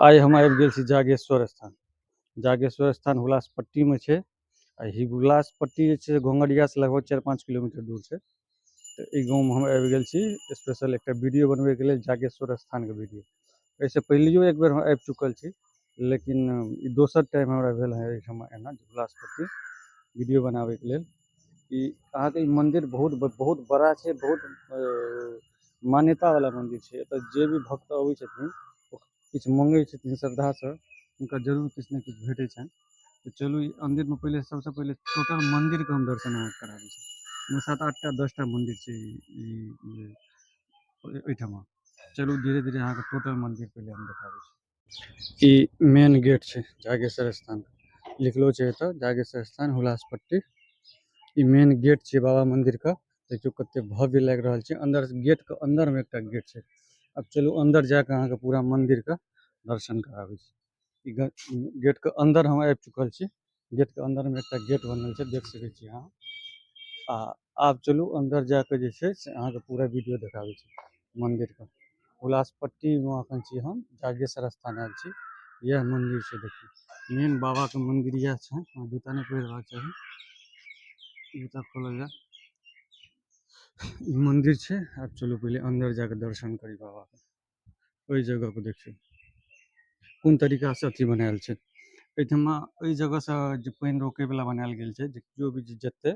आइ हम आबि गेल छी जागेश्वर स्थान। जागेश्वर स्थान हुलासपट्टीमे छै आ ई हुलासपट्टी जे छै घोंघरियासँ लगभग 4-5 किलोमीटर दूर छै। तऽ ई गाँवमे हम आबि गेल छी स्पेशल एकटा वीडियो बनबैके लेल, जागेश्वर स्थानके वीडियो। एहिसँ पहिलियो एक बेर हम आबि चुकल छी, लेकिन ई दोसर टाइम हमरा भेल हँ एहिठाम एना हुलासपट्टी वीडियो बनाबैके लेल। ई अहाँके ई मन्दिर बहुत बहुत बड़ा छै, बहुत मान्यता वाला मन्दिर छै। एतऽ जे भी भक्त अबै छथिन, ओ किछु मङ्गै छथिन श्रद्धासँ, हुनका जरूर किछु ने किछु भेटै छनि। तऽ चलू, ई मन्दिरमे पहिले सबसँ पहिले टोटल मन्दिरके हम दर्शन अहाँके कराबै छी। एहिमे 7-8टा 10टा मन्दिर छै ई एहिठमा। चलू, धीरे धीरे अहाँके टोटल मन्दिर पहिले हम देखाबै छी। ई मेन गेट छै जागेश्वर स्थान, लिखलो छै एतऽ जागेश्वर स्थान हुलासपट्टी। ई मेन गेट छै बाबा मन्दिरके। देखियौ कते भव्य लागि रहल छै। अंदर गेटके अंदरमे एकटा गेट छै। आब चलू, अंदर जाके अहाँके पूरा मन्दिरके दर्शन कराबै छी। ई गेटके अंदर हम आबि चुकल छी। गेटके अंदरमे एकटा गेट बनल छै, देख सकै छी अहाँ। आ आब चलू, अंदर जाके जे छै से अहाँके पूरा वीडियो देखाबै छी मन्दिरके। हुलासपट्टीमे एखन छी हम, जागेश्वर स्थान आयल छी। इएह मन्दिर छै, देखियौ, मेन बाबाके मन्दिर इएह छै। अहाँ जूता नहि पहिरबाक चाही, जूता खोलल जाय। ई मन्दिर छै। आब चलू, पहिले अंदर जाके दर्शन करी बाबाके। ओहि जगह पर देखियौ कोन तरीकासँ अथी बनायल छै एहिठमा। एहि जगहसँ जे पानि रोकै वला बनायल गेल छै, जे केओ भी जे जेतै,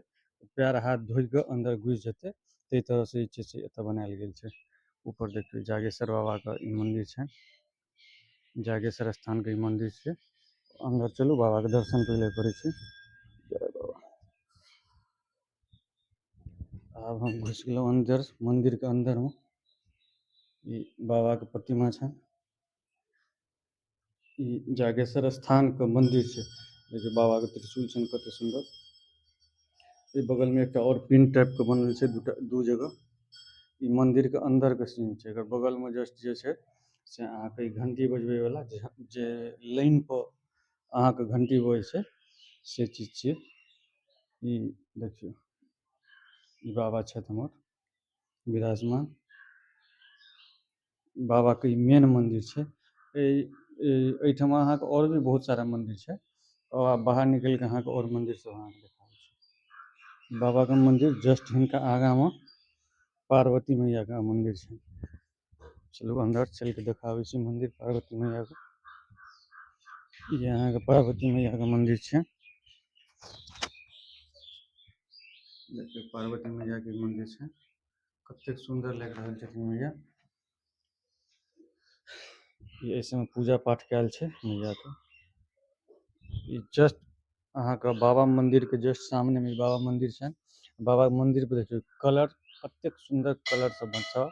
पैर हाथ धोइ कऽ अन्दर घुसि जेतै, ताहि तरहसँ जे छै से एतऽ बनायल गेल छै। ऊपर देखियौ, जागेश्वर बाबाके ई मन्दिर छै, जागेश्वर स्थानके ई मन्दिर छै। अन्दर चलू, बाबाके दर्शन पहिले करै छी। जय बाबा। आब हम घुसि गेलहुँ अन्दर, मन्दिरके अन्दरमे। ई बाबाके प्रतिमा छनि। ई जागेश्वर स्थानके मन्दिर छै। देखियौ, बाबाके त्रिशूल छनि, कते सुन्दर। एहि बगलमे एकटा आओर पिंड टाइपके बनल छै, दूटा दू जगह। ई मन्दिरके अन्दरके सीन छै। एकर बगलमे जस्ट जे छै से अहाँके ई घंटी बजबै वला, जे जे लाइन पर अहाँके घंटी बजै छै, से चीज छियै। ई देखियौ, ई बाबा छथि हमर विराजमान। बाबाके ई मेन मन्दिर छै। एहि एहिठमा अहाँके आओर भी बहुत सारा मन्दिर छै। आओर आब बाहर निकलि कऽ अहाँके आओर मन्दिर सब अहाँके देखाबै छी। बाबाके मन्दिर जस्ट हिनका आगाँमे पार्वती मैयाके मन्दिर छै। चलू, अन्दर चलि कऽ देखाबै छी मन्दिर पार्वती मैयाके। ई अहाँके पार्वती मैयाके मन्दिर छै। देखियौ, पार्वती मैयाके मन्दिर छै। कतेक सुन्दर लागि रहल छथिन मैया। ई एहि समय पूजा पाठ कयल छै मैयाके। ई जस्ट अहाँके बाबा मन्दिरके जस्ट सामनेमे ई बाबा मन्दिर छनि। बाबा मन्दिर पर देखियौ कलर, कतेक सुन्दर कलर सब बनल,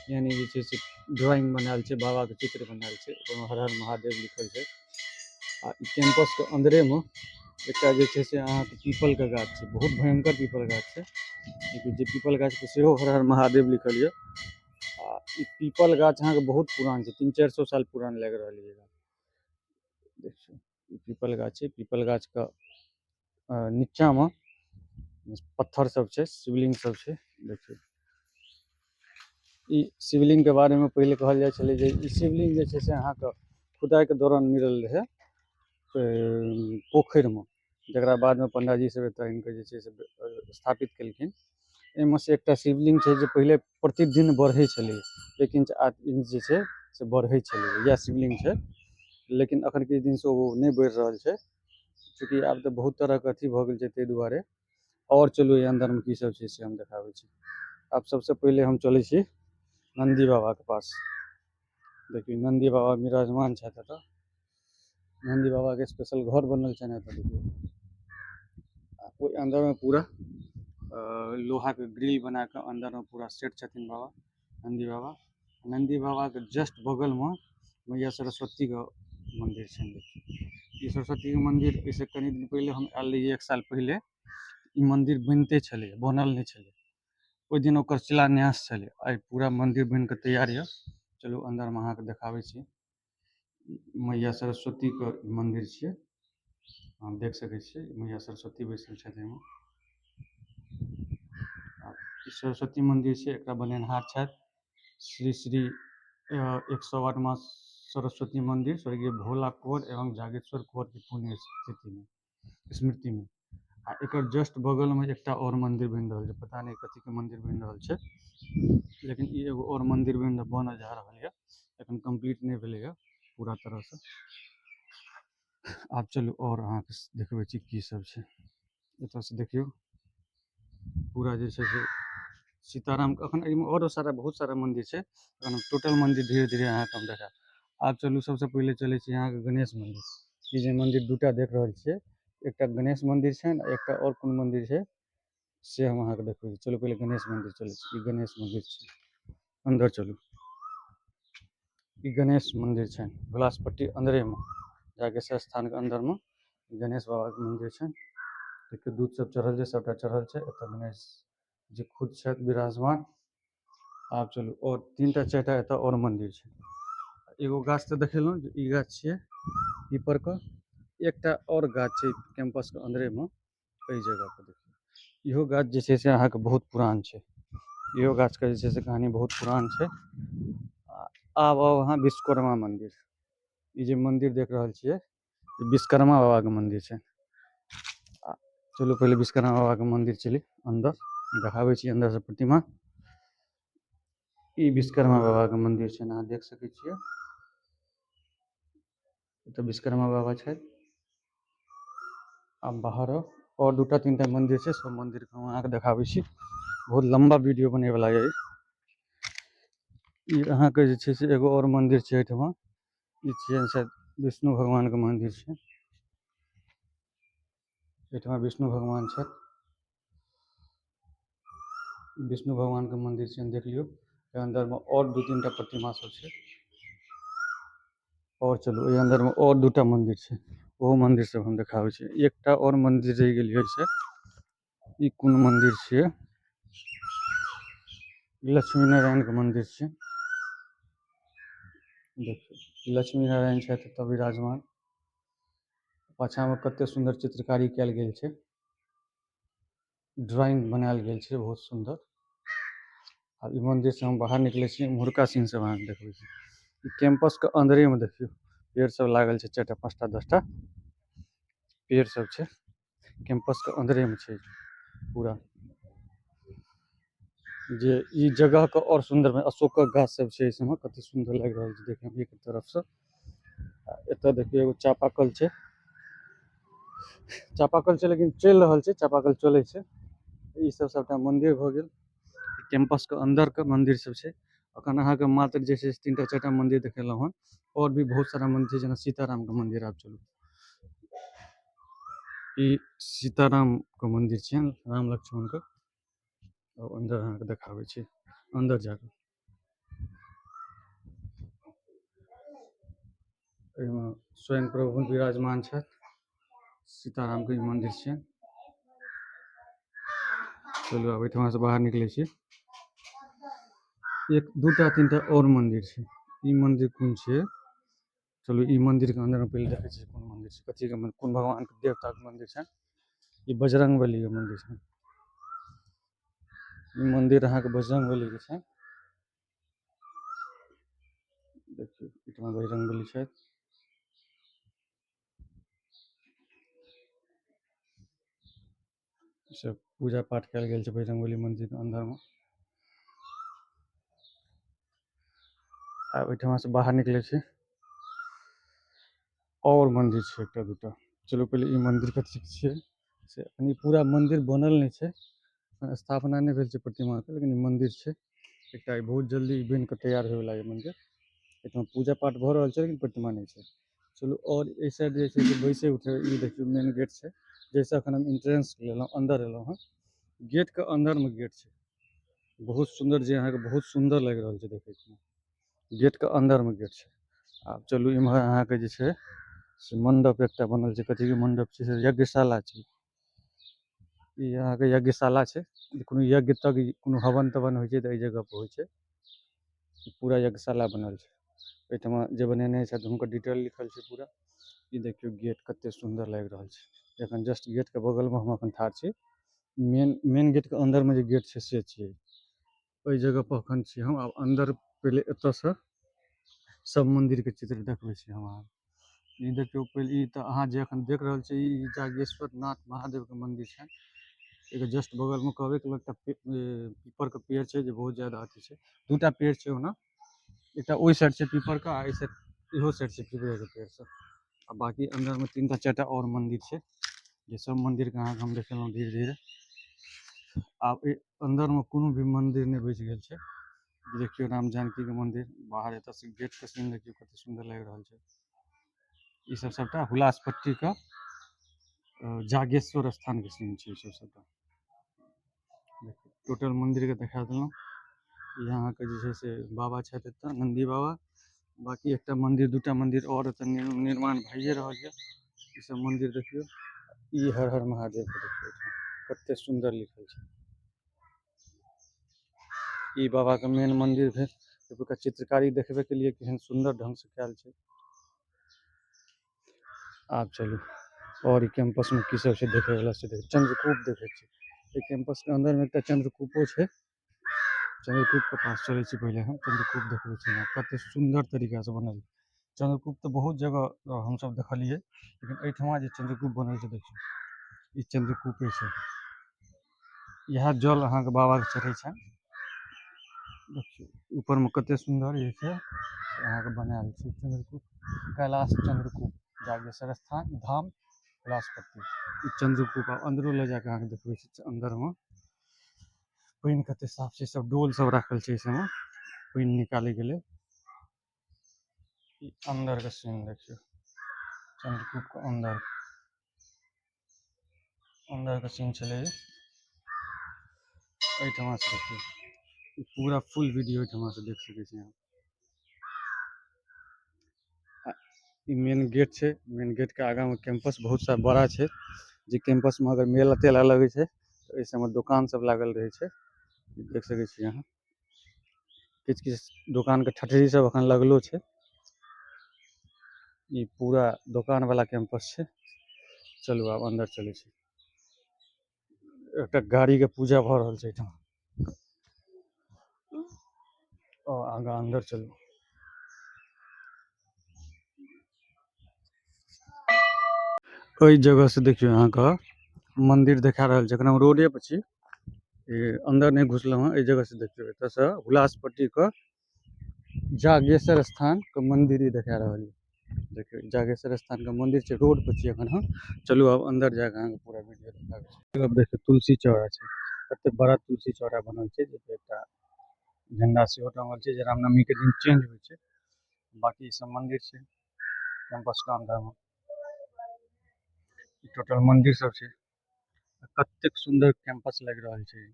यानी जे छै से ड्राइंग बनायल छै, बाबाके चित्र बनायल छै। ओहिमे हर हर महादेव लिखल छै। आ ई कैंपसके अंदरेमे एकटा जे छै से अहाँके पीपलके गाछ छै। बहुत भयंकर पीपल गाछ छै। देखियौ, जे पीपल गाछ पर सेहो हर हर महादेव लिखल यऽ। आ ई पीपल गाछ अहाँके बहुत पुरान छै, 300-400 साल पुरान लागि रहल यऽ। देखियौ, ई पीपल गाछ छै। पीपल गाछके नीचामे पत्थर सब छै, शिवलिंग सब छै। देखियौ, ई शिवलिंगके बारेमे पहिले कहल जाइ छलै जे ई शिवलिंग जे छै से अहाँके खुदाइके दौरान मिलल रहै पोखरिमे, जकरा बादमे पंडाजी सब एतऽ आनि कऽ जे छै से स्थापित केलखिन। एहिमे से एकटा शिवलिंग छै जे पहिले प्रतिदिन बढ़ै छलै, 1 इंच 8 इंच जे छै से बढ़ै छलै। इएह शिवलिंग छै, लेकिन अखन किछु दिनसँ ओ नहि बढ़ि रहल छै, चूँकि आब तऽ बहुत तरहके अथी भऽ गेल छै, ताहि दुआरे। आओर चलू, एहि अन्दरमे की सब छै से हम देखाबै छी। आब सबसँ पहिले हम चलै छी नन्दी बाबाके पास। देखियौ, नन्दी बाबा विराजमान छथि एतऽ। नन्दी बाबाके स्पेशल घर बनल छनि एतऽ। देखियौ, आ ओहि अन्दरमे पूरा लोहाके ग्रिल बना कऽ अन्दरमे पूरा सेट छथिन बाबा, नन्दी बाबा। नन्दी बाबाके जस्ट बगलमे मैया सरस्वतीके मन्दिर छनि। देखियौ, ई सरस्वतीके मन्दिर, एहिसँ कनि दिन पहिले हम आयल रहियै, एक साल पहिले। ई मन्दिर बनिते छलै, बनल नहि छलै। ओहि दिन ओकर शिलान्यास छलै। आइ पूरा मन्दिर बनि कऽ तैयार यऽ। चलू, अन्दरमे अहाँके देखाबै छी। मैया सरस्वतीके ई मन्दिर छियै। अहाँ देख सकै छियै, मैया सरस्वती बैसल छथि एहिमे। आ ई सरस्वती मन्दिर छै। एकरा बनेनहार छथि श्री श्री 108 माँ सरस्वती मंदिर स्वर्गीय भोला कुंवर एवं जागेश्वर कुंवर के पुण्य स्थिति में स्मृति में। आ एकर जस्ट बगल में एकटा और मंदिर बनि रहल छै, पता नहीं कथी के मंदिर बनि रहल छै, लेकिन ई एगो और मंदिर बनल जा रहल ये, एखन कंप्लीट नहीं भेलै ये पूरा तरह से। आब चलू और अहाँके देखबै छी की सब छै। एतऽ से देखियौ पूरा जे छै से सीताराम के अखन एहिमे औरो सारा बहुत सारा मंदिर छै, अखन टोटल मंदिर धीरे धीरे अहाँके हम देखायब। आब चलू सबसे पहिले चलै छी अहाँके गणेश मंदिर। ई जे मंदिर दूटा देख रहल छियै, एकटा गणेश मंदिर छै आ एकटा और कोन मंदिर छै से हम अहाँके देखबै छी। चलू पहिले गणेश मंदिर चलै छी। ई गणेश मंदिर छै, अंदर चलू। ई गणेश मंदिर छै हुलासपट्टी अंदरे में, जागेश्वर स्थान के अंदर में गणेश बाबा के मंदिर छै। देखियौ दूध सब चढ़ल छै, सबटा चढ़ल छै। एतऽ गणेश जी खुद छथि विराजमान। आब चलू और तीनटा चारिटा एतऽ और मंदिर छै। एगो गाछ तऽ देखेलहुँ जे ई गाछ छियै पीपर के, एकटा और गाछ छै कैंपस के अंदरे में, एहि जगह पर देखियौ। इहो गाछ जे छै से अहाँके बहुत पुरान छै, इहो गाछ के जे छै से कहानी बहुत पुरान छै। आब आउ अहाँ विश्वकर्मा मंदिर। ई जे मंदिर देख रहल छियै ई विश्वकर्मा बाबा के मंदिर छै। चलू पहिले विश्वकर्मा बाबा के मंदिर चली अंदर, देखाबै छी अंदर से प्रतिमा। ई विश्वकर्मा बाबा के मंदिर छै, अहाँ देख सकै छियै। एतऽ विश्वकर्मा बाबा छथि। आब बाहर आउ, और दूटा तीनटा मंदिर छै, सब मंदिर के हम अहाँके देखाबै छी। बहुत लंबा वीडियो बने वाला ये ई। अहाँके जे छै से एगो और मंदिर छै एहिठमा, ई छियै शायद विष्णु भगवान के मंदिर छै। एहिठमा विष्णु भगवान छथि, विष्णु भगवान के मंदिर छै, देख लियौ। अंदर में और दू तीनटा प्रतिमा सब छै। और चलू एहि अंदर में और दूटा मंदिर छै, ओहो मंदिर सब हम देखाबै छी। एकटा और मंदिर रहि गेल छै, ई कोन मंदिर छियै? लक्ष्मी नारायण के मंदिर छै। देखियौ लक्ष्मी नारायण छथि एतऽ विराजमान। पाछा में कते सुंदर चित्रकारी कयल गेल छै, ड्राइंग बनायल गेल छै बहुत सुंदर। आब ई मंदिर से हम बाहर निकले छी, उम्हरका सीन सब अहाँके देखबै छी। ई कैंपस के अंदरे में देखियौ पेड़ सब लागल छै, चारिटा पाँचटा दसटा पेड़ सब छै, कैंपस के अंदरे में छै पूरा। जे ई जगह के और सुंदर में अशोक के गाछ सब छै, एहि सबमे कते सुंदर लागि रहल छै देखे में एक तरफ से। एतऽ देखियौ एगो चापाकल छै, चापाकल छै लेकिन चलि रहल छै, चापाकल चलै छै। ई सब सबटा मंदिर भऽ गेल, कैंपस के अंदर के मंदिर सब छै। अखन अहाँके मात्र जे छै से तीनटा चारिटा मंदिर देखेलहुँ हँ, और भी बहुत सारा मंदिर छै, जेना सीताराम के मंदिर। आब चलू, ई सीताराम के मंदिर छै, राम लक्ष्मण के। और अंदर अहाँके देखाबै छी, अंदर जाके एहिमे स्वयं प्रभु विराजमान छथि। सीताराम के ई मंदिर छै। चलू आब एहिठमा से बाहर निकलै छी। एक दूटा तीनटा और मंदिर छै। ई मंदिर कोन छै? चलू ई मंदिर के अंदर में पहिले देखै छी कोन मंदिर छै, कथी के मंदिर, कोन भगवान के देवता के मंदिर छै। ई बजरंगबली के मंदिर छै। ई मंदिर अहाँके बजरंगबली के छै। देखियौ एहिठमा बजरंगबली छथि। सब पूजा पाठ कयल गेल छै बजरंगबली मंदिर के अंदर में। आब एहिठमा से बाहर निकले छी, और मंदिर छै एकटा दूटा। चलू पहिले ई मंदिर कथी छियै से, ई पूरा मंदिर बनल नहि छै, स्थापना नहि भेल छै प्रतिमा के, लेकिन ई मंदिर छै एकटा। ई बहुत जल्दी बनि कऽ तैयार होय वाला ई मंदिर। एहिठाम पूजा पाठ भऽ रहल छै लेकिन प्रतिमा नहि छै। चलू और एहि साइड जे छै से बैसे उठे, ई देखियौ मेन गेट छै, जैसे अखन हम एंट्रेंस लेलहुँ, अंदर एलहुँ हँ। गेट के अंदर में गेट छै, बहुत सुंदर, जे अहाँके बहुत सुंदर लागि रहल छै देखै मे। गेट के अंदर में गेट छै। आब चलू इम्हर अहाँके जे छै से मंडप एकटा बनल छै, कथी के मंडप छै से यज्ञशाला छै। ई अहाँके यज्ञशाला छै, कोनो यज्ञ तक कोनो हवन तवन होइ छै तऽ एहि जगह पर होइ छै। पूरा यज्ञशाला बनल छै, एहिठमा जे बनेने छथि हुनकर डिटेल लिखल छै पूरा। ई देखियौ गेट कते सुंदर लागि रहल छै। एखन जस्ट गेट के बगल में हम अखन ठाढ़ छी। मेन गेट के अंदर में जे गेट छै से छियै, ओहि जगह पर अखन छी हम। आब अंदर पहिले एतऽ से सब मन्दिरके चित्र देखबै छी हम अहाँके। ई देखियौ, पहिले ई तऽ अहाँ जे एखन देख रहल छी, ई जागेश्वर नाथ महादेवके मन्दिर छै। एकर जस्ट बगलमे कहबे केलहुँ, एकटा पीपरके पेड़ छै जे बहुत ज्यादा अथी छै। दूटा पेड़ छै ओना, एकटा ओहि साइड छै पीपरके आ एहि साइड, इहो साइड छै पीपरेके पेड़ सब। आ बाकी अन्दरमे तीनटा चारिटा आओर मन्दिर छै, जे सब मन्दिरके अहाँके हम देखेलहुँ धीरे धीरे। आब एहि अन्दरमे कोनो भी मन्दिर नहि बचि गेल छै। देखियौ राम जानकीके मन्दिर बाहर एतऽसँ गेटके सीन देखियौ, कते सुन्दर लागि रहल छै। ई सब सबटा हुलासपट्टीके जागेश्वर स्थानके सीन छै। ई सब सबटा देखियौ, टोटल मन्दिरके देखा देलहुँ। ई अहाँके जे छै से बाबा छथि एतऽ, नन्दी बाबा। बाकी एकटा मन्दिर, दूटा मन्दिर आओर एतऽ निर्माण भइए रहल यऽ। ई सब मन्दिर देखियौ। ई हर हर महादेवके देखियौ, कते सुन्दर लिखल छै। ई बाबाके मेन मन्दिर भेल। एतुका चित्रकारी देखबे के लिए केहन सुन्दर ढंगसँ कयल छै। आब चलू, आओर ई कैंपसमे की सब छै देखै वला से देख। चंद्रकूप देखै छी। एहि कैंपसके अन्दरमे एकटा चंद्रकूपो छै। चंद्रकूपके पास चलै छी पहिले हम, चंद्रकूप देखबै छी अहाँ, कते सुन्दर तरीकासँ बनल चंद्रकूप। तऽ बहुत जगह हमसब देखलियै, लेकिन एहिठमा जे चंद्रकूप बनल छै, देखियौ, ई चंद्रकूपे छै। इएह जल अहाँके बाबाके चढ़ै छनि। देखियौ, ऊपरमे कते सुन्दर जे छै से अहाँके बनायल छै चंद्रकूप। कैलाश चंद्रकूप, जागेश्वर स्थान धाम, हुलासपट्टी। ई चंद्रकूप आब अन्दरो लऽ जाके अहाँके देखबै छी। अन्दरमे पानि कते साफ छै, सब डोल सब राखल छै एहि सबमे पानि निकालैके लेल। ई अन्दरके सीन देखियौ, चंद्रकूपके अन्दर, अन्दरके सीन छलै। एहिठमा से देखियौ, ई पूरा फुल वीडियो एहिठमा से देख सकै छी अहाँ। ई मेन गेट छै। मेन गेटके आगाँमे कैंपस बहुत सा बड़ा छै, जे कैंपसमे अगर मेला तेला लगै छै तऽ एहि सबमे दोकान सब लागल रहै छै। देख सकै छी अहाँ, किछु किछु दोकानके ठठरी सब एखन लगलो छै। ई पूरा दोकान वाला कैंपस छै। चलू, आब अन्दर चलै छी। एकटा गाड़ी के पूजा भऽ रहल छै एहिठाम। ओ आगाँ अन्दर चलू। एहि जगह से देखियौ, अहाँके मंदिर देखा रहल छै। एखन हम रोडे पर छी, ई अन्दर नहि घुसलहुँ हँ। एहि जगह से देखियौ, एतऽसँ हुलासपट्टी के जागेश्वर स्थान के मंदिर ई देखा रहल यऽ। देखियौ, जागेश्वर स्थान के मंदिर छै। रोड पर छी एखन हम। चलू, आब अन्दर जाके अहाँके पूरा वीडियो देखाबै छी। अब देखियौ, तुलसी चौरा छै। कते बड़ा तुलसी चौरा बनल छै, जे एकटा झंडा सेहो टांगल छै, जे रामनवमी के दिन चेंज होइ छै। बाकी ई सब मंदिर छै कैंपस के अंदर में। ई टोटल मंदिर सब छै। कतेक सुन्दर कैंपस लागि रहल छै।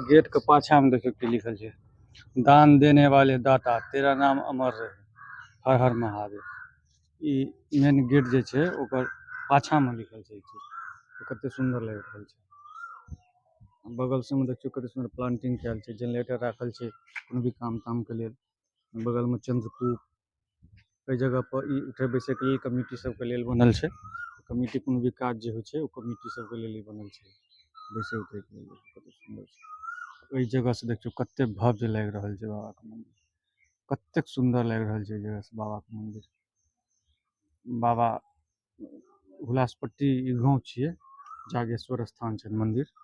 गेट के पाछा में देखियौ की लिखल छै, दान देने वाले दाता तेरा नाम अमर रहे, हर हर महादेव। ई मेन गेट जे छै, ओकर पाछा में लिखल छै ई चीज। कते सुन्दर लागि रहल छै। बगल सबमे देखियौ, कते सुन्दर प्लांटिंग कयल छै। जनरेटर राखल छै कोनो भी काम ताम के लेल। बगल में चंद्रकूप। एहि जगह पर ई उठे बैसे के लेल कमिटी सबके लेल बनल छै। कमिटी कोनो भी काज जे होइ छै, ओ कमिटी सबके लेल ई बनल छै बैसे उठे के लेल। कते सुन्दर छै। एहि जगह से देखियौ, कते भव्य लागि रहल छै बाबा के मंदिर। कतेक सुन्दर लागि रहल छै एहि जगह से बाबा के मंदिर। बाबा हुलासपट्टी ई गाँव छियै, जागेश्वर स्थान छै मंदिर।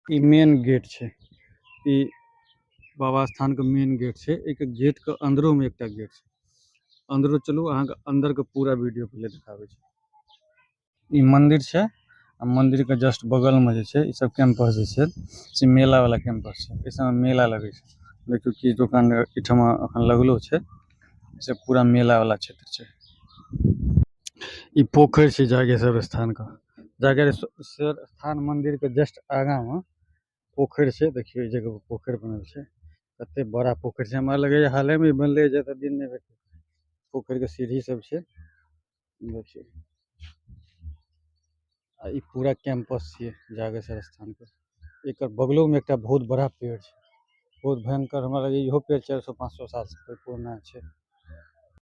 ई मेन गेट छै। ई बाबा स्थान के मेन गेट छै। एक गेट के अंदरो में एकटा गेट छै। अंदरो चलू, अहाँके अंदर के पूरा वीडियो पहिले देखाबै छी। ई मंदिर छै आ मंदिर के जस्ट बगल में जे छै, ई सब कैंपस जे छै से मेला वाला कैंपस छै। एहि सबमे मेला लगै छै। देखियौ, की दोकान एहिठमा एखन लगलो छै। ई सब पूरा मेला वाला क्षेत्र छै। ई पोखरि छै जागेश्वर स्थान के। जागेश्वर स्थान मंदिर के जस्ट आगा में पोखरि छै। देखियौ, ई जगह पर पोखरि बनल छै। कते बड़ा पोखरि छै! हमरा लगैया हाले में बनले, ज्यादा दिन नहि भेलै। पोखरि के सीढ़ी सब छै, देखियौ। आ ई पूरा कैंपस छियै जागेश्वर स्थान के। एकर बगलो में एकटा बहुत बड़ा पेड़ छै, बहुत भयंकर। हमरा लगैया इहो पेड़ 400-500 साल से पुराना छै।